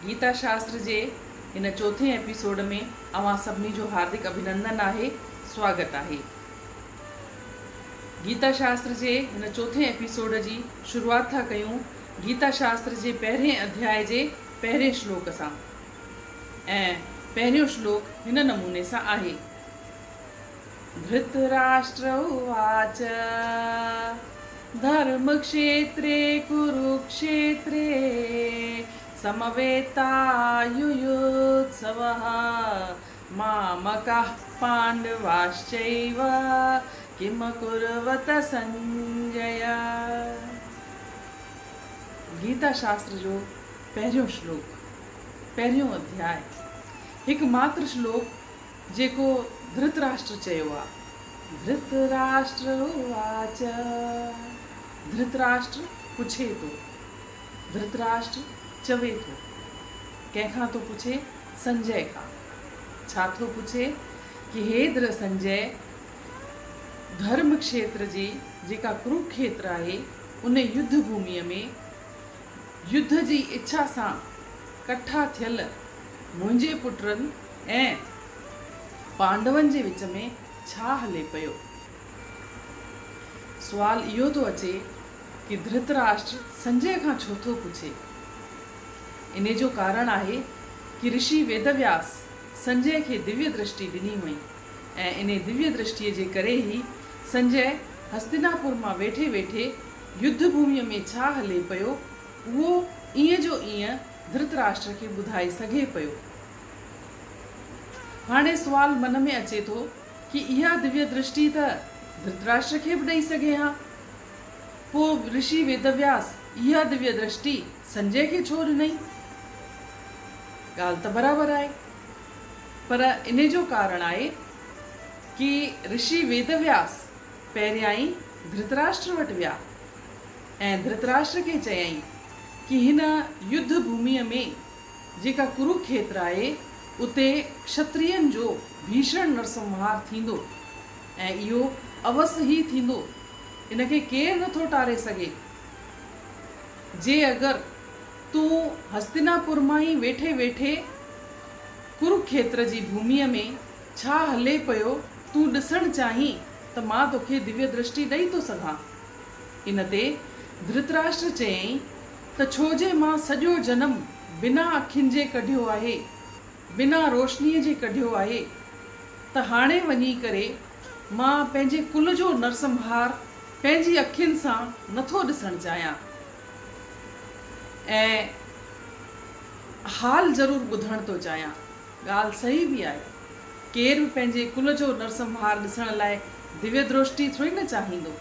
گيتا شاستر جي هن چوٿين ايپيسوڊ ۾ اوهان سڀني جو هاردڪ اڀينندن آهي، سواگت آهي. گيتا شاستر جي هن چوٿين ايپيسوڊ جي شروعات ٿا ڪيون گيتا شاستر جي پهرين اڌياء جي پهرين شلوڪ سان ۽ پهريون شلوڪ هن نموني سان آهي. ڌرتراشٽر اواچ، ڌرم کشيتري ڪروڪشيتري سمويتا يويوتسوه مامڪاः پانڊواشچيو ڪم ڪروت سنجي. گيتا شاستر جو پهريون شلوڪ، پهريون اڌياء، هڪ ماتر شلوڪ جيڪو ڌرتراشٽر چيو آ. ڌرتراشٽر اواچ، ڌرتراشٽر پڇي ٿو. ڌرتراشٽر چوي ٿو. ڪنهن کان ٿو پڇي؟ سنجي کان. ڇا ٿو پڇي؟ ڪي هي ڌر سنجي، ڌرم کشيتر جي جيڪا ڪروکيتر آهي، ان يڌ ڀوميء ۾ يڌ جي اڇا سان ڪٺا ٿيل منهنجي پٽن ۽ پانڊون جي وچ ۾ ڇا هلي پيو؟ سوال اهو ٿو اچي ڪي ڌرتراشٽر سنجي کان ڇو ٿو پڇي؟ انهي جو ڪارڻ آهي ڪي رشي ويدوياس سنجي کي دويه درشٽي ڏني هئي ۽ انهي دويه درشٽيء جي ڪري ئي سنجي هستناپور مان ويٺي ويٺي يڌ ڀوميء ۾ ڇا هلي پيو اهو ائين جو ائين ڌرتراشٽر کي ٻڌائي سگهي پيو. هاڻي سوال من ۾ اچي ٿو ڪي اها دويه درشٽي ته ڌرتراشٽر کي به ڏئي سگهي ها. پوء رشي ويدوياس اها دويه درشٽي سنجي کي ڇو ڏنئي؟ ڳالهه ته برابر آهي. پر انهي جو ڪارڻ آهي ڪي رشي ويدوياس پهريائين ڌرتراشٽر وٽ ويا ۽ ڌرتراشٽر کي چيائين ڪي هن يڌ ڀوميء ۾ جيڪا ڪروکيتر آهي، اتي کشترين جو ڀيشڻ نرسنهار ٿيندو ۽ اهو اوس ئي ٿيندو، ان کي ڪير نه ٿو ٽاري سگهي. جي اگر تون هستناپور مان ئي ويٺي ويٺي ڪروکيتر جي ڀوميء ۾ ڇا هلي پيو تون ڏسڻ چاهين ته مان توکي دويه درشٽي ڏئي ٿو سگهان. ان تي ڌرتراشٽر چيائين ته ڇو جي مان سڄو جنم بنا اکين جي ڪڍيو آهي، بنا روشنيء جي ڪڍيو آهي ته هاڻي وڃي ڪري مان پنهنجي ڪل جو نرسنهار پنهنجي اکين سان نٿو ڏسڻ چاهيان ۽ حال ضرور ٻڌڻ ٿو چاهيان. ڳالهه صحيح به آهي. ڪير به پنهنجي ڪل جو نرسنهار ڏسڻ لاء دويه درشٽي ٿوري نه چاهيندو.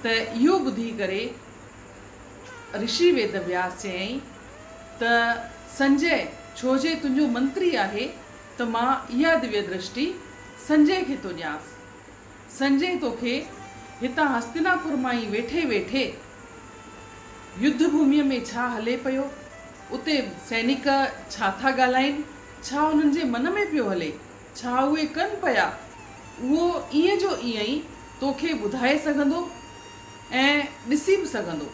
ته اهو ٻڌي ڪري رشي ويد وياس چيائين ته سنجي ڇو جي تنهنجو منتري آهي ته مان اها دويه درشٽي سنجي کي ٿو ڏيانس. سنجي توکي هتان هستناپور مان ئي ويٺي ويٺي يڌ ڀوميء ۾ ڇا هلي پيو، اتي سئنڪ ڇا ٿا ڳالهائين، ڇا انهن جي من ۾ پيو هلي، ڇا اهي ڪن پيا، اهو ائين جو ائين ئي توکي ٻڌائي سگهندو ۽ ڏسي به سگهندو.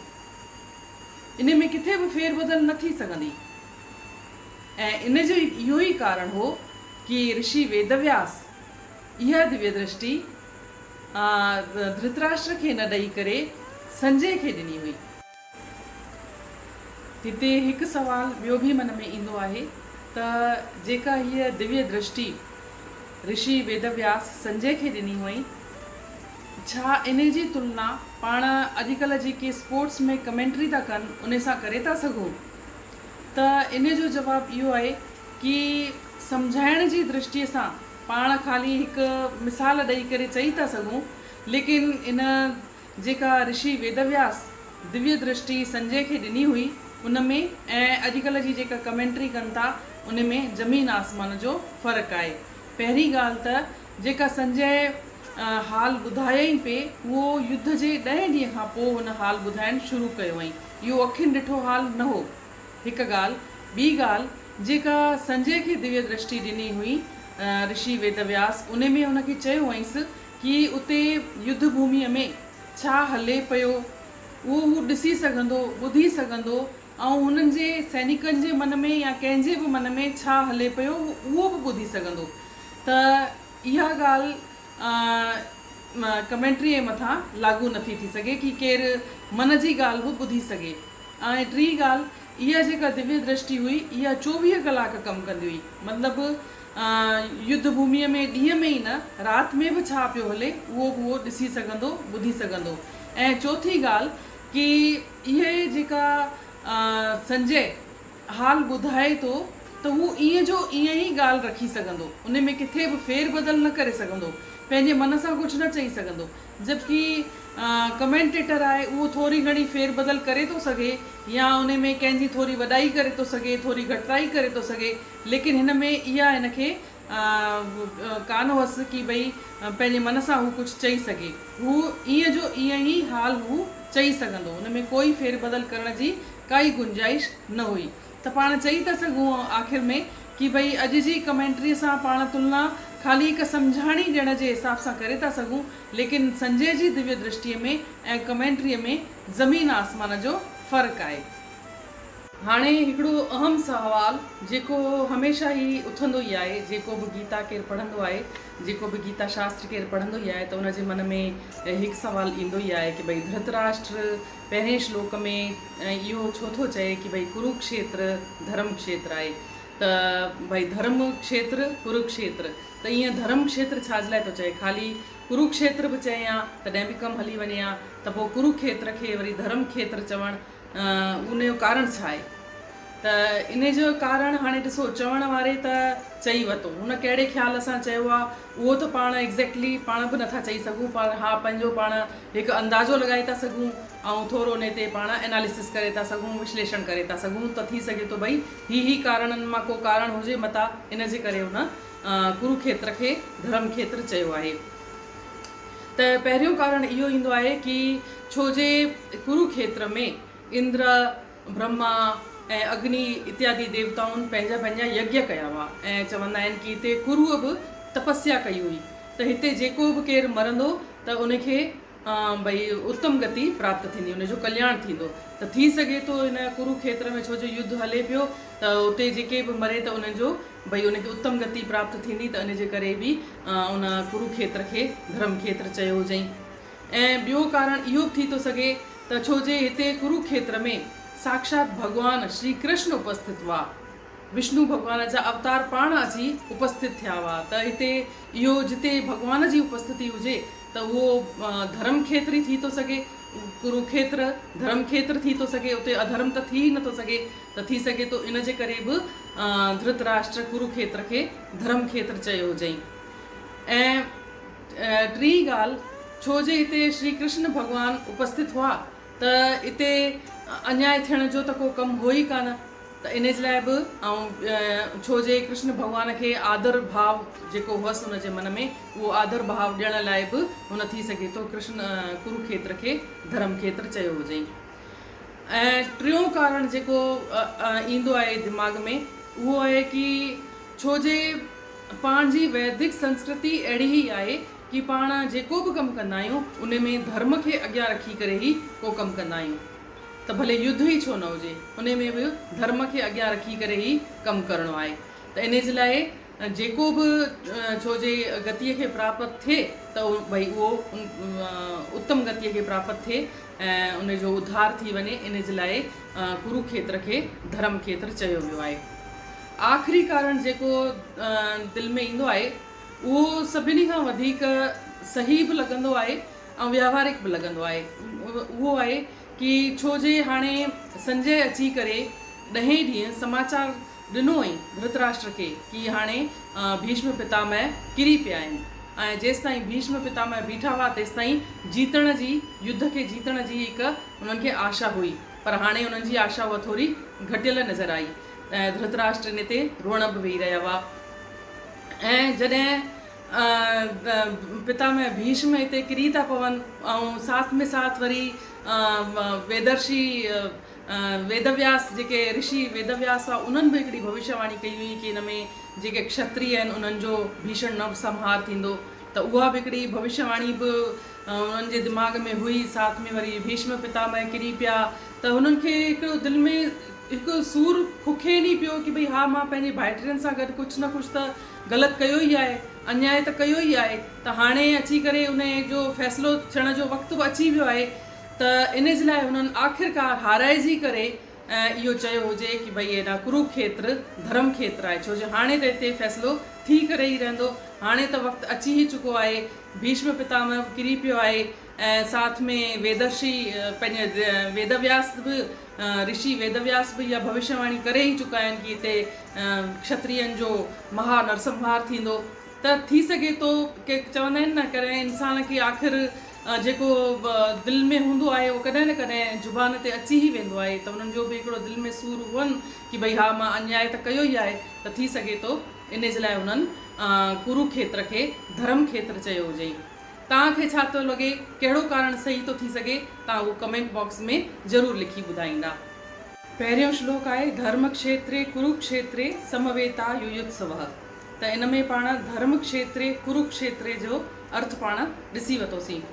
انهي ۾ ڪٿي به ڦير بدل نه ٿي سگهندي. ۽ ان جو اهو ئي ڪارڻ هو ڪي رشي ويدوياس اها دويه درشٽي ڌرتراشٽر کي نه ڏئي ڪري سنجي کي ڏني هئي. هتي هڪ سوال ٻيو به من ۾ ايندو آهي ته جيڪا هيء دويه درشٽي رشي ويدوياس سنجي کي ڏني هئائين، ڇا انهي جي تلنا پاڻ اڄڪلهه جيڪي اسپورٽس ۾ ڪمينٽري ٿا ڪن انهي سان ڪري ٿا سگهون؟ ته انهي جو جواب اهو آهي ڪي سمجهائڻ جي درشٽيء سان پاڻ خالي هڪ مثال ڏئي ڪري چئي ٿا سگهون ليڪن ان جيڪا رشي ويدوياس دويه درشٽي سنجي کي ڏني هئي ان ۾ ۽ اڄڪلهه جي جيڪا ڪمينٽري ڪن ٿا ان ۾ زمين آسمان جو فرق آهي. پهرين ڳالهه ته جيڪا سنجي حال ٻڌايائين پئي اهو يڌ جي ڏهين ڏينهن کان پوء هن حال ٻڌائڻ شروع ڪيو هئائين. اهو اکين ڏٺو حال نه هو. هڪ ڳالهه. ٻي ڳالهه جيڪا سنجي کي دويه درشٽي ڏني هئي رشي ويدوياس ان ۾ هن کي چيو هئائينس ڪي اتي يڌ ڀوميء ۾ ڇا هلي پيو، اهو هو ڏسي سگهندو، ٻڌي سگهندو ۽ هنن جي سئنيڪن جي من ۾ يا ڪنهن جي به من ۾ ڇا هلي پيو هو اهو به ٻڌي سگهندو ته اها ڳالهه ڪمينٽريء مٿان لاڳو نٿي ٿي سگهي ڪي ڪير من جي ڳالهه به ٻڌي سگهي ۽ ٽين ڳالهه اها جيڪا دويه درشٽي هئي اها 24 ڪلاڪ ڪم ڪندي هئي مطلب يڌ ڀوميء ۾ ڏينهن ۾ ئي نه رات ۾ به ڇا پيو هلي اهو به اهو ڏسي سگهندو ٻڌي سگهندو ۽ چوٿين ڳالهه ڪي اهي جيڪا سنجي حال ٻڌائي ٿو ته هو ائين جو ائين ئي ڳالهه رکي سگهندو، ان ۾ ڪٿي به ڦير بدل نه ڪري سگهندو، پنهنجي من سان ڪجهه نه چئي سگهندو. جبڪه ڪمينٽيٽر آهي اهو ٿوري گهڻي ڦير بدل ڪري ٿو سگهي يا ان ۾ ڪنهن جي ٿوري وڏائي ڪري ٿو سگهي، ٿوري گهٽتائي ڪري ٿو سگهي، ليڪن هن ۾ اها هن کي ڪانه هئس ڪي ڀئي پنهنجي من سان هو ڪجهه چئي سگهي. هو ائين جو ائين ئي حال هو چئي سگهندو، ان ۾ ڪوئي ڦير بدل ڪرڻ جي ڪائي گنجائش نه هئي ته پاڻ چئي ٿا سگهون آخر ۾ ڪي ڀئي اڄ جي ڪمينٽري سان پاڻ تلنا خالي هڪ سمجهاڻي ڏيڻ جي حساب سان ڪري ٿا سگهون ليڪن سنجي جي دويه درشٽيء ۾ ۽ ڪمينٽريء ۾ زمين آسمان جو فرق آهي. هاڻي هڪڙو اهم سوال جيڪو هميشه ئي اٿندو ئي آهي جيڪو به گيتا ڪير پڙهندو آهي جيڪو به گيتا شاستر ڪير پڙهندو ئي آهي ته ان جي من ۾ هڪ سوال ايندو ئي آهي ڪي ڀئي ڌرتراشٽر پهرين شلوڪ ۾ اهو ڇو ٿو چئي ڪي ڀئي ڪروڪشيتر ڌرم ڪشيتر آهي ته ڀئي ڌرم ڪشيتر ڪروڪشيتر ته ائين ڌرم ڪشيتر ڇا جي لاء ٿو چئي خالي ڪروڪشيتر به چئي ها تڏهن به ڪم هلي وڃي ها ته پوء ڪروکيتر کي وري ڌرم کيتر چوڻ ان جو ڪارڻ ڇا آهي؟ ته ان جو ڪارڻ هاڻي ڏسو چوڻ واري ته چئي ورتو هن ڪهڙي خيال سان چيو آهي اهو ته پاڻ ايگزيڪٽلي پاڻ به نٿا چئي سگهون پر ها پنهنجو پاڻ هڪ اندازو لڳائي ٿا سگهون ۽ ٿورو ان تي پاڻ اناليسس ڪري ٿا سگهون وشليشڻ ڪري ٿا سگهون ته ٿي سگهي ٿو ڀئي هي هي ڪارڻن مان ڪو ڪارڻ هجي متا ان جي ڪري هن ڪروکيتر کي ڌرم کيتر چيو آهي ته پهريون ڪارڻ اهو ايندو آهي ڪي ڇو جي ڪروکيتر ۾ اندر، برهما ۽ اگني اتيادي ديوتائن پنهنجا پنهنجا يگيه ڪيا هئا ۽ چوندا آهن ڪي هتي ڪروء به تپسيا ڪئي هئي ته هتي جيڪو به ڪير مرندو ته ان کي ڀئي اتم گتي پراپت ٿيندي ان جو ڪلياڻ ٿيندو ته ٿي سگهي ٿو ان ڪروکيتر ۾ ڇو جو يڌ هلي پيو ته اتي جيڪي به مري ته انهن جو ڀئي ان کي اتم گتي پراپت ٿيندي ته ان جي ڪري به ان ڪروکيتر کي ڌرم کيتر چيو هجئين ۽ ٻيو ڪارڻ اهو به ٿي ٿو سگهي ته ڇو جي هتي ڪروکيتر ۾ ساکشات ڀڳوان شري ڪرشن اپسٿت هئا. وشنو ڀڳوان جا اوتار پاڻ اچي اپسٿت ٿيا هئا ته هتي اهو جتي ڀڳوان جي اپسٿتي هجي ته اهو ڌرم کيتر ئي ٿي ٿو سگهي، ڪروکيتر ڌرم کيتر ٿي ٿو سگهي، اتي اڌرم ته ٿي ئي نٿو سگهي ته ٿي سگهي ٿو ان جي ڪري به ڌرتراشٽر ڪروکيتر کي ڌرم کيتر چيو هجئين ۽ ٽين ڳالهه، ڇو جي هتي شري ڪرشن ڀڳوان اپسٿت هئا ته اتي انياء ٿيڻ جو ته ڪو ڪم هو ئي ڪانه ته انهي جي لاء به ۽ ڇو جي ڪرشن ڀڳوان کي آدر ڀاو جيڪو هئس ان جي من ۾ اهو آدر ڀاو ڏيڻ لاء به هن ٿي سگهي ٿو ڪرشن ڪروکيتر کي ڌرم کيتر چيو هجئين. ۽ ٽيون ڪارڻ جيڪو ايندو آهي دماغ ۾ اهو آهي ڪي ڇو جي پاڻ جي ويدڪ سنسڪرتي اهڙي ئي آهي ڪي پاڻ جيڪو به ڪم ڪندا آهيون ان ۾ ڌرم کي اڳيان رکي ڪري ئي ڪو ڪم ڪندا آهيون ته ڀلي يڌ ئي ڇو نه هجي ان ۾ به ڌرم کي اڳيان رکي ڪري ئي ڪم ڪرڻو آهي ته ان جي لاء جيڪو به ڇو جي گتيء کي پراپت ٿئي ته ڀئي اهو اتم گتيء کي پراپت ٿئي ۽ ان جو اڌار ٿي وڃي ان جي لاء ڪروکيتر کي ڌرم کيتر چيو ويو آهي. آخري ڪارڻ جيڪو دل ۾ ايندو آهي اهو سڀني کان وڌيڪ صحيح به لڳندو آهي ۽ ويوهارڪ به لڳندو آهي اهو آهي ڪي ڇو جي هاڻي سنجي اچي ڪري ڏهين ڏينهن سماچار ڏنو ۽ ڌرتراشٽر کي ڪي هاڻي ڀيشم پتامهه ڪري پيا آهن ۽ جيستائين ڀيشم پتامهه بيٺا هئا تيستائين جيتڻ جي يڌ کي جيتڻ جي هڪ انهن کي آشا هئي پر هاڻي انهن جي آشا اها ٿوري گهٽيل نظر آئي ۽ ڌرتراشٽر ان تي روئڻ به ويهي رهيا هئا ۽ جڏهن پتامهه ڀيشم هتي ڪري ٿا پون ۽ ساٿ ۾ ساٿ وري ويدرشي ويدوياس جيڪي رشي ويدوياس هئا انهن به هڪڙي ڀوشيه واڻي ڪئي هئي ڪي ان ۾ جيڪي کشتري آهن انهن جو ڀيشڻ نو سنهار ٿيندو ته اها به هڪڙي ڀوشيه واڻي به انهن جي دماغ ۾ هئي ساٿ ۾ وري ڀيشم پتامهه ڪري پيا ته هنن کي هڪڙو دل ۾ هڪ سور ککين ئي پيو ڪي ڀئي ها مان پنهنجي ڀائٽين سان گڏ ڪجهه نه ڪجهه ته غلط ڪيو ئي آهي انياء ته ڪيو ئي آهي ته هاڻي اچي ڪري ان جو فيصلو ٿيڻ جو وقت به اچي ويو آهي ته ان جي لاء هنن آخرڪار هارائجي ڪري اهو چيو هجي ڪي ڀئي هيڏانهن ڪروکيتر ڌرم کيتر آهي ڇو جو هاڻي ته هتي فيصلو ٿي ڪري ئي رهندو هاڻي ته وقت اچي ئي چڪو آهي ڀيشم پتامهه به ڪري پيو آهي ۽ ساٿ ۾ ويدرشي پنهنجي ويدوياس به رشي ويدوياس به اها ڀوشيه واڻي ڪري ئي چڪا آهن ڪي هتي کشترين جو مها نرسنهار ٿيندو ته ٿي سگهي ٿو ڪي چوندا آهن نه ڪڏهن انسان کي آخر جيڪو دل ۾ هوندو آهي اهو ڪڏهن نه ڪڏهن زبان تي اچي ئي ويندو آهي ته انهن جو به هڪڙو دل ۾ سور هئن ڪي ڀئي ها مان انياء ته ڪيو ئي آهي ته ٿي سگهي ٿو انهي جي لاء هنن ڪرو کيتر کي ڌرم کيتر چيو هجئين. توهان کي ڇا ٿو لڳي ڪهڙو ڪارڻ صحيح ٿو ٿي سگهي توهان اهو ڪمينٽ باڪس ۾ ضرور لکي ٻڌائيندا. پهريون شلوڪ آهي ڌرم کشيتري ڪروکشيتري سمويتا يويوتسوه ته ان ۾ پاڻ ڌرم کشيتري ڪروکشيتري جو ارٿ پاڻ ڏسي وتوسين.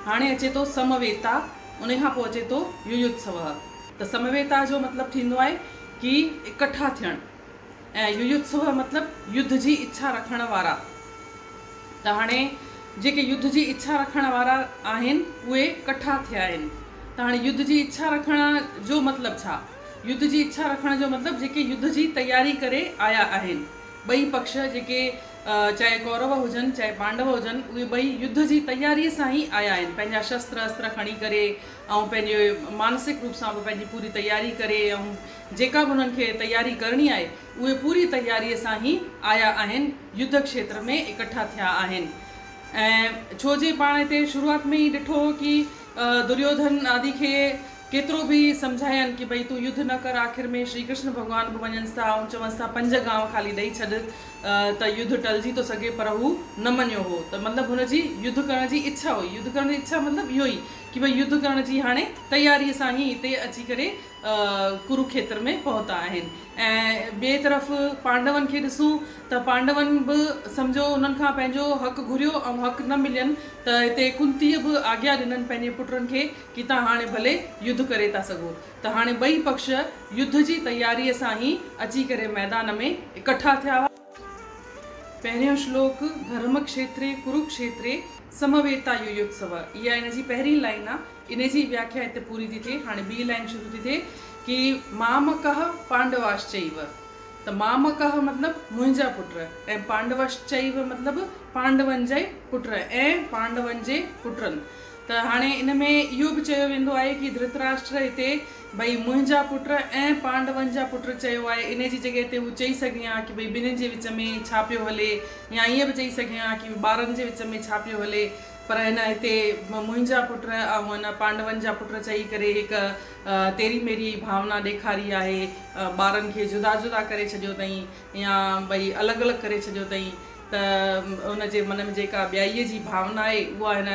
هاڻي اچي ٿو سمويتا ان کان پوء اچي ٿو يويوتسوه ته سمويتا جو مطلب ٿيندو آهي ڪي اڪٺا ٿيڻ ۽ يويوتسوه مطلب يڌ جي اڇا رکڻ وارا ته هاڻي جيڪي يڌ جي اڇا رکڻ وارا آهن اهي ڪٺا ٿيا آهن ته هاڻي يڌ جي اڇا رکڻ جو مطلب ڇا؟ يڌ جي اڇا رکڻ جو مطلب جيڪي يڌ جي تياري ڪري آيا آهن ٻئي پڪش جيڪي چاهي ڪورو هجن چاهي پانڊو هجن اهي ٻئي يڌ جي تياري سان ئي آيا آهن پنهنجا شستر استر کڻي ڪري ۽ پنهنجي مانسڪ روپ سان به پنهنجي پوري تياري ڪري ۽ جيڪا به انهن کي تياري ڪرڻي آهي، اهي پوري تياريء سان ئي آيا آهن، يڌ کشيتر ۾ اڪٺا ٿيا آهن. ۽ ڇو جي پاڻ هتي شروعات ۾ ئي ڏٺو هو ڪي دريوڌن آدي کي ڪيترو به سمجهاين ڪي ڀئي تون يڌ نه ڪر آخر ۾ شري ڪرشن ڀڳوان به وڃنس ٿا ۽ چونس ٿا پنج گانء خالي ڏئي ڇڏ ته يڌ ٽلجي ٿو سگهي پر هو نه مڃيو هو ته مطلب هن جي يڌ ڪرڻ جي اڇا هئي يڌ ڪرڻ جي اڇا مطلب اهو ئي ڪي ڀئي يڌ ڪرڻ جي هاڻي تياريء سان ئي هتي اچي ڪري ڪروکيتر ۾ پهتا آهن ۽ ٻئي طرف پانڊون کي ڏسون ته پانڊون به سمجهو انهن کان پنهنجو حق گهريو ۽ حق نه ملين ته هتي ڪنتيء به آگيا ڏنن پنهنجي پٽن کي ڪي تان هاڻي ڀلي يڌ ڪري ٿا سگهو ته هاڻي ٻئي پڪش يڌ جي تياريء سان ئي اچي ڪري ميدان ۾ اڪٺا ٿيا هئا. پهريون شلوڪ، ڌرمکشيتري ڪروکشيتري سمويتا يويوتسو اها ان جي پهرين لائين آ، انهي جي وياکيا هتي پوري ٿي ٿئي، هاڻي ٻي لائين شروع ٿي ٿئي ڪي مامڪهه پانڊواشچئيو ته مامڪهه مطلب منهنجا پٽ ۽ پانڊواشچئيو مطلب پانڊون جي پٽ ۽ پانڊون جي پٽن ته هاڻي ان ۾ اهو به چيو ويندو آهي ڪي ڌرتراشٽر هتي ڀئي منهنجا پٽ ۽ پانڊون جا پٽ چيو آهي انهي جي جڳهه تي هو چئي سگهي ها ڪي ڀئي ٻنهين جي وچ ۾ ڇا پيو هلي يا ائين به چئي سگهي ها ڪي ٻارن جي وچ ۾ ڇا پيو هلي پر هن هتي منهنجا پٽ ۽ هن پانڊون جا پٽ چئي ڪري هڪ تيري ميري ڀاونا ڏيکاري آهي ٻارن کي جدا جدا ڪري ڇڏيو اٿئين يا ڀئي الڳ الڳ ڪري ڇڏيو اٿئين ته ان جي من ۾ جيڪا ٻيائيء جي ڀاونا آهي اها هن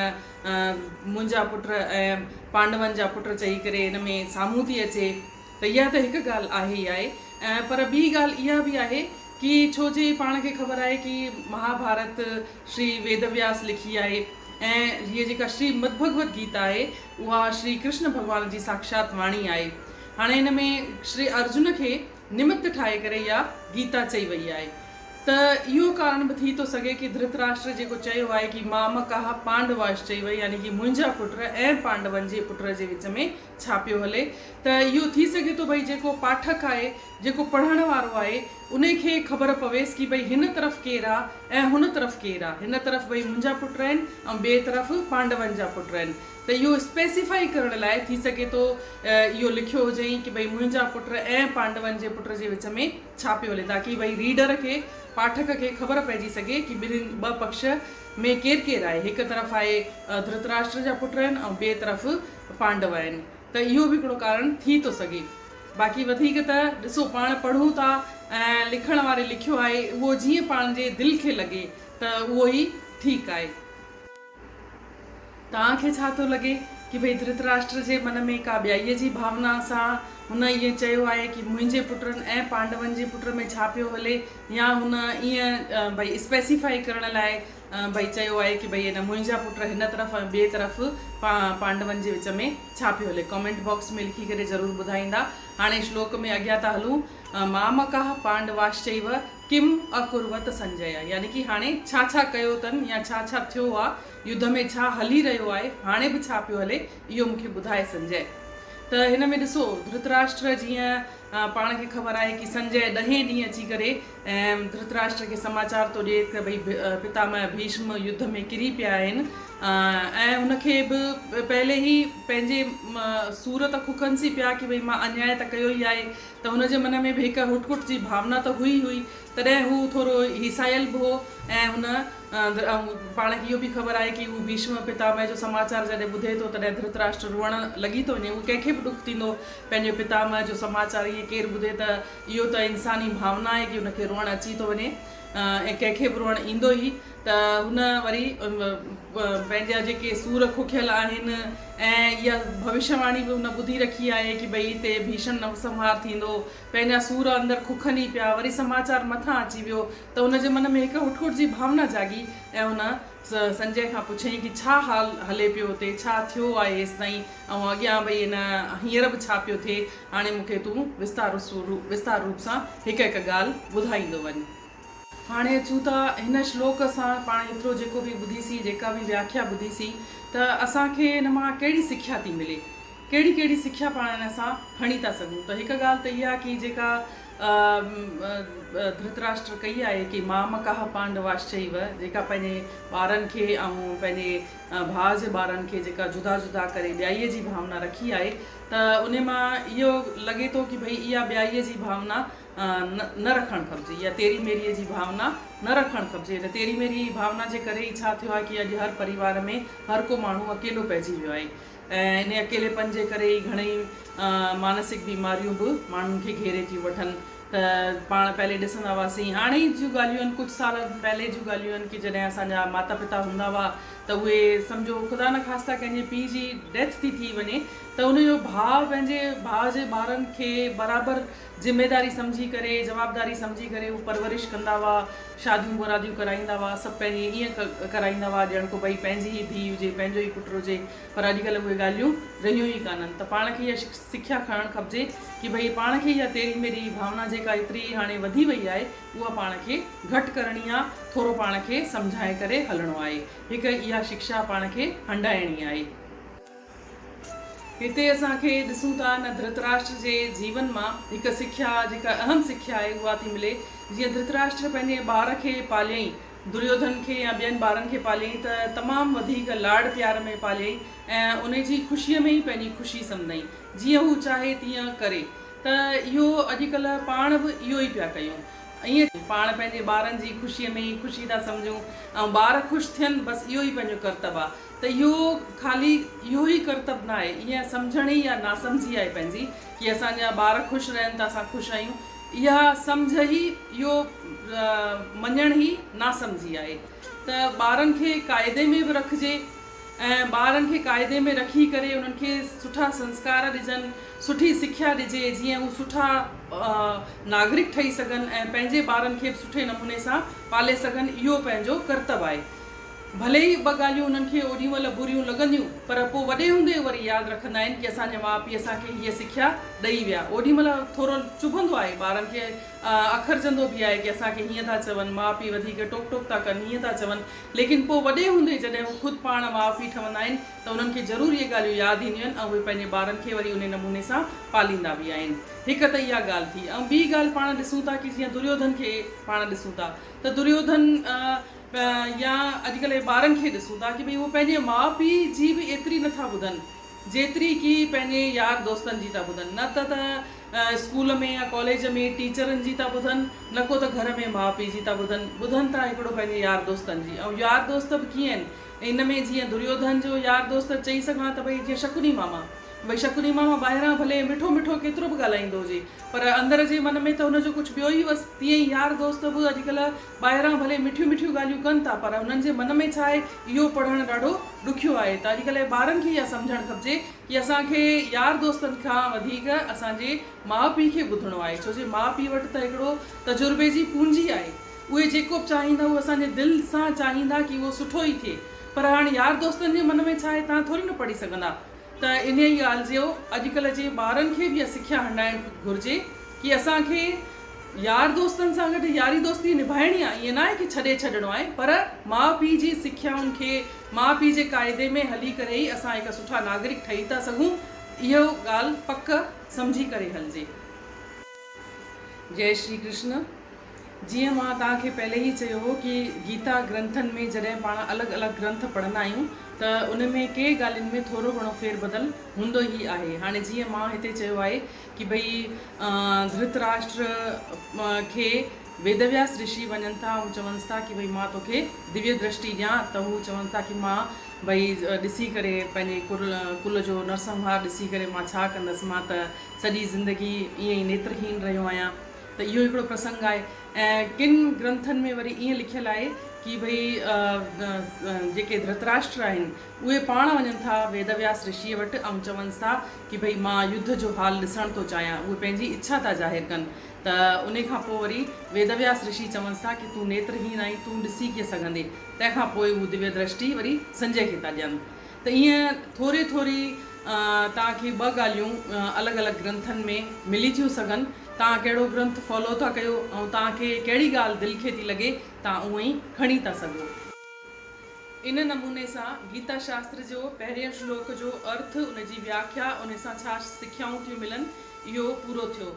منهنجا پٽ ۽ پانڊون جا پٽ چئي ڪري هن ۾ سامهون ٿي اچي ته اها ته هڪ ڳالهه آهي ئي آهي ۽ پر ٻي ڳالهه اها به آهي ڪي ڇو جي پاڻ کي خبر آهي ڪي مهاڀارت شري ويدوياس لکي آهي ۽ هيء جيڪا شري مدڀڳوت گيتا آهي اها شري ڪرشن ڀڳوان جي ساکشات واڻي آهي هاڻي هن ۾ شري ارجن کي نمت ٺاهي ڪري اها گيتا چئي وئي آهي ته اهو ڪارڻ به ٿي ٿو سگهي ڪي ڌرتراشٽر جيڪو چيو آهي ڪي مامڪاهه پانڊواش چئي وئي يعني ڪي منهنجا پٽ ۽ پانڊون جي پٽ جي وچ ۾ ڇا پيو هلي ته اهو ٿي سگهي ٿو ڀئي جيڪو پاٺڪ آهي جيڪو پڙهڻ وارو آهي انهي کي خبر پويس ڪي ڀئي هن طرف ڪير آ ۽ هن طرف ڪير آ هن طرف ڀئي منهنجا پٽ آهن ۽ ٻئي طرف پانڊون جا پٽ آهن ته اهو اسپيسيفائي ڪرڻ لاء ٿي سگهي ٿو اهو لکيو هجئين ڪي ڀئي منهنجا پٽ ۽ پانڊون جي پٽ جي وچ ۾ ڇا پيو هلي تاڪي ڀئي ريڊر کي، پاٺڪ کي، خبر پئجي سگهي ڪي ٻنهين، ٻه پڪش، ۾ ڪير ڪير آهي. هڪ طرف آهي ڌرتراشٽر جا پٽ آهن ۽ ٻئي طرف پانڊو آهن ته اهو به هڪڙو ڪارڻ ٿي ٿو سگهي. باقي وڌيڪ ته ڏسو پاڻ پڙهون ٿا ۽ لکڻ واري لکيو آهي اهو جيئن پاڻ جي دل کي لڳي ته اهو ئي ٺيڪ آهي. توهان کي ڇا ٿو لڳي ڪي ڀئي ڌرتراشٽر جي من ۾ ڪا ٻيائيء جي ڀاونا سان هن ائين چيو آهي ڪي منهنجي پٽن ۽ پانڊون جي پٽ ۾ ڇا پيو هلي يا هن ائين ڀئي اسپيسيفائي ڪرڻ لاء ڀئي چيو آهي ڪي ڀئي هن منهنجا پٽ هن طرف ۽ ٻئي طرف پانڊون جي وچ ۾ ڇا پيو هلي ڪامينٽ باڪس ۾ لکي ڪري ضرور ٻڌائيندا. هاڻي شلوڪ ۾ اڳيان ٿا هلون مامڪاه پانڊواشچيو ڪم اڪروت سنجي يعني ڪي هاڻي ڇا ڇا ڪيو اٿن يا ڇا ڇا ٿيو آ يڌ ۾ ڇا هلي رهيو آهي هاڻي به ڇا پيو هلي اهو مون کي ٻڌاء سنجي. ته هن ۾ ڏسو ڌرتراشٽر جيئن پاڻ کي خبر آهي ڪي سنجي ڏهين ڏينهن اچي ڪري ۽ ڌرتراشٽر کي سماچار ٿو ڏئي ته ڀئي پتامهه ڀيشم يڌ ۾ ڪري پيا آهن ۽ هن کي به پهلي ئي پنهنجي سور ته ککنس ئي پيا ڪي ڀئي مان انياء ته ڪيو ئي آهي ته هن جي من ۾ به هڪ هٽ ڪٽ جي ڀاونا ته هئي هئي تڏهن هو ٿورو هيسايل به هو ۽ هن پاڻ کي اهو به خبر آهي ڪي هو ڀيشم پتامهه جو سماچار جڏهن ٻڌي ٿو تڏهن ڌرتراشٽر روئڻ لڳي ٿو وڃي اهو ڪنهن کي به ڏک ٿيندو پنهنجي پتامهه جو سماچار ائين ڪير ٻڌي ته اهو ته انساني ڀاونا آهي ڪي ان کي روئڻ اچي ٿو وڃي ۽ ڪنهن کي به روئڻ ايندو ئي ته هن وري پنهنجا جيڪي سور کوکيل آهن ۽ اها ڀوشيه واڻي به هن ٻڌي رکي آهي ڪي ڀئي هتي ڀيشڻ نوسنهار ٿيندو پنهنجا سور اندر کوکن ئي پيا وري سماچار مٿان اچي ويو ته هن جي من ۾ هڪ هٽکٽ جي ڀاونا جاڳي ۽ هن سنجي کان پڇيائين ڪي ڇا حال هلي پيو اتي ڇا ٿيو آهي هيستائين ۽ اڳيان ڀئي هن هينئر به ڇا پيو ٿئي هاڻي مون کي تون وستار وستار روپ سان هڪ هڪ ڳالهه ٻڌائيندو وڃ. هاڻي اچون ٿا هن شلوڪ سان پاڻ هيترو جيڪو به ٻڌيسين جيڪا به وياکيا ٻڌيسين ته اسان کي هن مان ڪهڙي سکيا ٿي ملي ڪهڙي ڪهڙي سکيا پاڻ هن سان کڻي ٿا سگهون ته هڪ ڳالهه ته اها ڪي جيڪا ڌرتراشٽر ڪئي آهي ڪي مامڪاه پانڊواشچيو جيڪا پنهنجي ٻارن کي ۽ پنهنجي ڀاء جي ٻارن کي جيڪا جدا جدا ڪري ٻيائيء جي ڀاونا رکي آهي ته انهي مان اهو لڳي ٿو ڪي ڀئي اها ٻيائيء جي ڀاونا نه رکڻ کپجي يا تيري ميريء جي ڀاونا نه رکڻ کپجي ته تيري ميريء جي ڀاونا جي ڪري ئي ڇا ٿيو آهي ڪي اڄ هر پريوار ۾ هر ڪو ماڻهو اڪيلو پئجي ويو آهي ۽ انهي اڪيلي پن جي ڪري ئي گهڻئي مانسڪ بيماريون به ماڻهن کي گهيري ٿيون وٺن ته پاڻ پهلي ڏسندا هئاسين هاڻي جون ڳالهيون آهن ڪجهه سال پهلي جون ڳالهيون آهن ڪي جڏهن اسان جا ماتا پتا هوندا هئا ته اهي سمجهو خدا نخواسته ڪنهن جي پيء جي ڊيٿ ٿي ٿي وڃي ته ان جو ڀاء پنهنجي ڀاء جي ٻارن کي برابر ذميداري سمجهي ڪري جوابداري سمجهي ڪري هو پرورش ڪندا هئا شاديون مراديون ڪرائيندا هئا سڀ پنهنجي ائين ڪرائيندا هئا ڄڻ ڪو ڀئي پنهنجي ئي ڌيء هجي پنهنجو ئي پٽ هجي پر اڄڪلهه اهي ڳالهيون رهيون ئي ڪانهن ته پاڻ کي اها سکيا کڻڻ کپجي ڪي ڀئي پاڻ کي اها تيري ميري ڀاونا جيڪا ايتري هاڻي وڌي وئي آهي اها پاڻ کي گهٽ ڪرڻي آ ٿورو پاڻ کي سمجهائي ڪري هلڻو آهي هڪ اها شڪشا پاڻ کي هنڊائڻي آهي. هتي اسان کي ڏسون ٿا ان ڌرتراشٽر جي جيون مان هڪ سکيا جيڪا اهم سکيا آهي اها ٿي ملي جيئن ڌرتراشٽر پنهنجي ٻار کي پاليائين دريوڌن کي يا ٻين ٻارن کي پاليائين ته تمام وڌيڪ لاڏ پيار ۾ پاليائين ۽ ان جي خوشيء ۾ ئي پنهنجي خوشي سمجهائين جيئن هو چاهي تيئن ڪري ته اهو اڄڪلهه پاڻ به اهو ئي پيا ڪيون ائين پاڻ پنهنجي ٻارن جي خوشيء ۾ ئي خوشي ٿا سمجهون ۽ ٻار خوش ٿين بس اهو ئي پنهنجو ڪرتب آهي ته اهو خالي اهو ئي ڪرتب نه آهي، اها سمجهڻ ئي اها ناسمجهي آهي پنهنجي ڪي اسان جا ٻار خوش رهن ته اسان خوش آهيون، اها سمجهه ئي اهو مڃڻ ئي ناسمجهي آهي ته ٻارن کي قاعدي ۾ به رکجي ۽ ٻارن کي قاعدي ۾ رکي ڪري انهن کي سٺا سنسڪار ڏجن، سٺي سکيا ڏجي جيئن هو سٺا ناگرڪ ٺهي سگهن ۽ پنهنجي ٻارن کي به سٺي نموني سان پالي سگهن اهو پنهنجو ڪرتب آهي. ڀلي ئي ٻه ڳالهيون انهن کي اوڏي مهل بريون لڳنديون، پر پوء وڏي هوندي وري ياد رکندا آهن ڪي اسان جا ماء پيء اسان کي هيء سکيا ڏئي ويا. اوڏي مهل ٿورو چڀندو آهي، ٻارن کي اکرجندو به آهي ڪي اسان کي هيئن ٿا چون، ماء پيء وڌيڪ ٽوڪ ٽوڪ ٿا ڪن، هيئن ٿا چون، ليڪن پوء وڏي هوندي جڏهن هو خود پاڻ ماء پيء ٺهندا آهن ته انهن کي ضرور اهي ڳالهيون ياد اينديون آهن ۽ اهي پنهنجي ٻارن کي وري انهي نموني سان پاليندا به آهن. هڪ ته اها ڳالهه ٿي ۽ ٻي ڳالهه پاڻ ڏسون ٿا ڪي جيئن دريوڌن کي پاڻ ڏسون ٿا ته دريوڌن يا اڄڪلهه جي ٻارن کي ڏسون ٿا ڪي ڀئي اهي پنهنجي ماء پيء جي به ايتري نٿا ٻڌن جيتري ڪي پنهنجي يار دوستن جي ٿا ٻڌن نه ته ته اسڪول ۾ يا ڪاليج ۾ ٽيچرن جي ٿا ٻڌن نه ڪو ته گهر ۾ ماء پيء جي ٿا ٻڌن ٻڌن ٿا هڪڙو پنهنجي يار دوستن جي ۽ يار دوست به ڪيئن آهن ان ۾ جيئن دريوڌن جو يار دوست چئي سگهان ته ڀئي جيئن شڪني ماما ڀئي شڪني ماما ٻاهران ڀلي مٺو مٺو ڪيترو به ڳالهائيندو هجي پر اندر جي من ۾ ته هن جو ڪجهه ٻيو ئي هوس تيئن ئي يار دوست به اڄڪلهه ٻاهران ڀلي مٺيون مٺيون ڳالهيون ڪن ٿا پر انهن جي من ۾ ڇا آهي اهو پڙهڻ ڏاڍو ڏکيو آهي ته اڄڪلهه جي ٻارن کي اها سمجهڻ کپجي ڪي اسان کي يار دوستن کان وڌيڪ اسان جي ماء پيء کي ٻڌڻو آهي ڇو جي ماء پيء وٽ ته هڪڙو تجربي جي پونجي آهي اهي جيڪو به چاهيندا اهو اسان جي دل سان چاهيندا ڪي اهو سٺو ئي ٿئي پر هاڻي يار دوستن جي من ۾ ڇا آهي توهان ٿوري نه پڙهي سگهندا ته انهيء ئي ڳالهه جو اڄڪلهه جي ٻارن کي به اها سکيا هنڊائڻ گهرجي ڪي اسان کي يار دوستن سان گڏ ياري دوستي نڀائڻي آهي ائين ناهي ڪي ڇڏي ڇڏڻو آهي پر ماء پيء جي سکيائن کي ماء پيء جي قاعدي ۾ هلي ڪري ئي اسان هڪ سٺا ناگرڪ ٺهي ٿا سگهون اهو ڳالهه پڪ سمجهي ڪري هلجي. جئي شري ڪرشن. جيئن مان توهان کي پهلي ئي چيو هو ڪي گيتا گرنٿن ۾ جڏهن پاڻ الڳ الڳ گرنٿ پڙهندا آهيون ته ان ۾ ڪي ڳالهين ۾ ٿورو گهڻو ڦير بدل هوندو ئي آهي. هاڻي جيئن مان هتي چيو آهي ڪي ڀئي ڌرتراشٽر کي ويدوياس رشي وڃن ٿا ۽ چونس ٿا ڪي ڀئي مان توکي دويه درشٽي ڏيان ته هو چون ٿا ڪي مان ڀئي ڏسي ڪري پنهنجي ڪل جو نرسنهار ڏسي ڪري مان ڇا ڪندس مان ته سڄي زندگي ائين ئي نيترهين رهيو آهيان ته اهو هڪڙو پرسنگ آهي ۽ ڪن گرنٿن ۾ وري ائين لکيل آهي ڪي ڀئي جيڪي ڌرتراشٽر آهن اهي پاڻ وڃن ٿا ويدوياس رشيء وٽ ۽ چونس ٿا ڪي ڀئي مان يڌ جو حال ڏسڻ ٿو چاهيان اهي پنهنجي اڇا ٿا ظاهر ڪن ته انهي کان پوء وري ويدوياس رشي چونس ٿا ڪي تون نيترهين آهين تون ڏسي ڪيئن سگهندي تنهن کان پوء هو دويه درشٽي وري سنجي کي ٿا ڏين ته ائين ٿوري ٿوري توهان کي ٻه ڳالهيون الڳ الڳ گرنٿن ۾ ملي ٿيون سگهن. توهان ڪهڙو گرنٿ فالو ٿا ڪيو ۽ توهان کي ڪهڙي ڳالهه دل کي ٿي لڳي توهان اونئن ئي کڻي ٿا سگهو. ان نموني سان گيتا شاستر جو پهريون شلوڪ جو ارٿ، ان جي وياکيا، ان سان ڇا سکيائون ٿيون ملن اهو پورو ٿيو.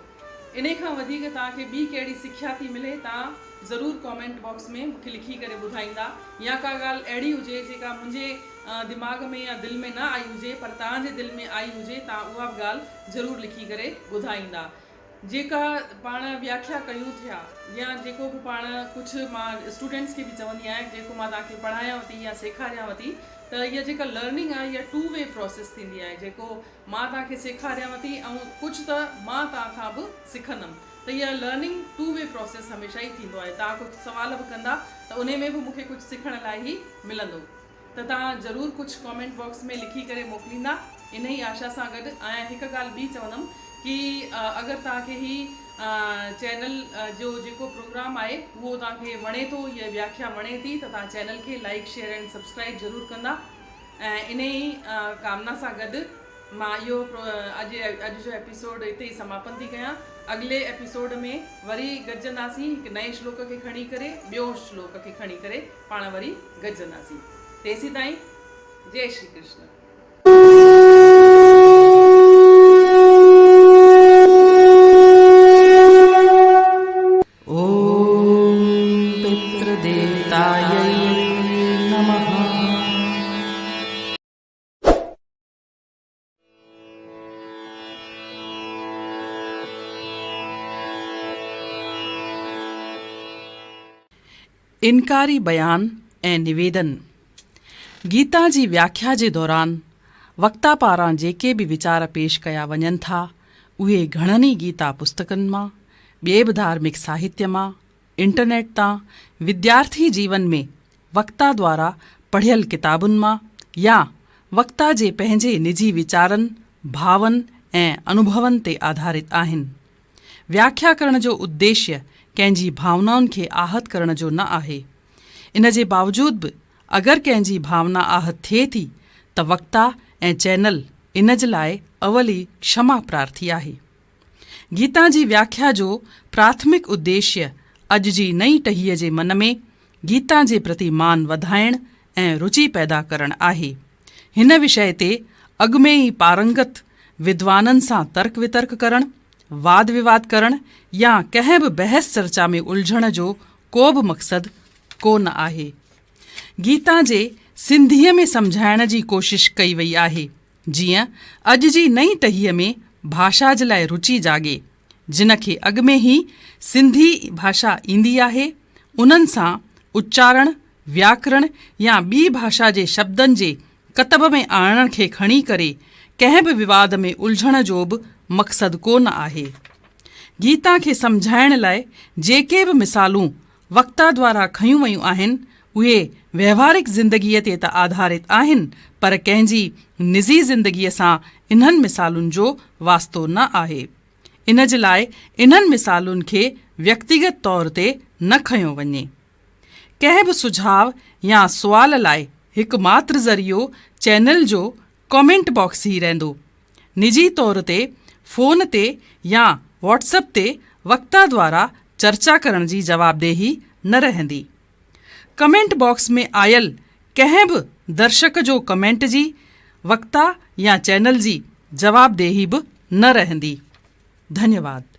انهي کان وڌيڪ توهان کي ٻي ڪهڙي سکيا ٿي ملي توهان ضرور ڪامينٽ باڪس ۾ مون کي لکي ڪري ٻڌائيندا يا ڪا ڳالهه اهڙي هجي جيڪا منهنجي دماغ ۾ يا دل ۾ نه آئي هجي پر توهان جي دل ۾ آئي هجي توهان اها به ڳالهه ضرور لکي ڪري ٻڌائيندا. جيڪا پاڻ وياکيا ڪيون ٿيا يا جيڪو به پاڻ ڪجهه مان اسٽوڊنٽس کي به چوندي آهيان جيڪو مان توهان کي پڙهايانو ٿي يا سيکاريانو ٿي ته اها جيڪا لرننگ آهي اها ٽو وي پراسيس ٿيندي آهي جيڪو مان توهان کي سيکاريانو ٿي ۽ ڪجهه ته مان توهان کان به سکندم ته اها لرننگ ٽو وي پراسيس هميشه ئي ٿيندو آهي توهان ڪجهه سوال به ڪندا ته انهي ۾ به مون کي ڪجهه سکڻ لاء ئي ملندو ته توهان ضرور ڪجهه ڪامينٽ باڪس ۾ لکي ڪري موڪليندا انهي آشا سان گڏ ۽ هڪ ڳالهه ٻي چوندم ڪي اگر توهان کي هي چينل جو جيڪو پروگرام آهي اهو توهان کي وڻي ٿو هيء وياکيا وڻي ٿي ته توهان چينل کي لائيڪ شيئر اينڊ سبسڪرائيب ضرور ڪندا. ۽ انهي ئي ڪامنا سان گڏ مان اهو اڄ اڄ جو ايپيسوڊ هتي ئي سماپن ٿي ڪيان. اڳلي ايپيسوڊ ۾ وري گڏجنداسين هڪ نئين شلوڪ کي کڻي ڪري ٻيو شلوڪ کي کڻي ڪري پاڻ وري گڏجنداسين. تيسيتائين جئي شري ڪرشن. ॐ पितृदेवतायै नमः। انڪاري بيان ۽ نويدن، گيتا جي وياکيا جي دوران وڪتا پاران جيڪي به ويچار پيش ڪيا وڃن ٿا، اهي گهڻن ئي گيتا پستڪن مان، ٻئي به ڌارمڪ ساهتيه مان، انٽرنيٽ تان، وديارٿي جيون ۾ وڪتا دوارا پڙهيل ڪتابن مان يا وڪتا جي پنهنجي نجي ويچارن، ڀاون ۽ انوڀون تي آڌارت آهن. وياکيا ڪرڻ جو اديشيه ڪنهن جي ڀاونائن کي آهت ڪرڻ جو نه آهي. ان جي باوجود به اگر ڪنهن جي ڀاونا آهت ٿئي ٿي ته وڪتا ۽ چينل ان جي لاء اول ئي ڪشما پرارٿي آهي. گيتا جي وياکيا جو پراٿمڪ اديشيه اڄ جي نئين ٽهيء جي من ۾ گيتا جي پرتي مان وڌائڻ ۽ رچي پيدا ڪرڻ آهي. هن وشيه تي اڳ ۾ ئي پارنگت ودوانن سان ترڪ وترڪ ڪرڻ، واد وواد ڪرڻ يا ڪنهن به بحث چرچا ۾ الجهڻ جو ڪو به مقصد ڪو نه آهي. گيتا جي سنڌيء ۾ سمجهائڻ جي ڪوشش ڪئي وئي آهي. جيئن اڄ جي نئين ٽهيء ۾ ڀاشا جي لاء رچي جاڳي، جن کي اڳ ۾ ئي سنڌي ڀاشا ايندي آهي، انهن سان اچارڻ، وياڪرڻ يا ٻي ڀاشا جي شبدن جي ڪتب ۾ آڻڻ کي کڻي ڪري ڪنهن به وواد ۾ الجهڻ جو به مقصد ڪو نه آهي. گيتا کي سمجهائڻ لاء جيڪي به مثالون وڪتا دوارا کنيون ويون آهن، اهي وهوارڪ زندگيء تي ته آڌارت آهن، پر ڪنهن جي نجي زندگيء سان انهن مثالن جو واسطو نه آهي. ان جي لاء انهن مثالن کي ويڪتيگت طور تي نه کنيو وڃي. ڪنهن به سجهاء يا سوال لاء هڪ ماتر ذريعو چينل جو ڪمينٽ باڪس ئي رهندو. نجي طور تي فون تي يا واٽس اپ تي وڪتا دوارا چرچا ڪرڻ جي جوابدهي نه رهندي. ڪمينٽ باڪس ۾ آيل ڪنهن به درشڪ جو ڪمينٽ جي وڪتا يا چينل جي جوابدهي به نه رهندي. ڌنيواد.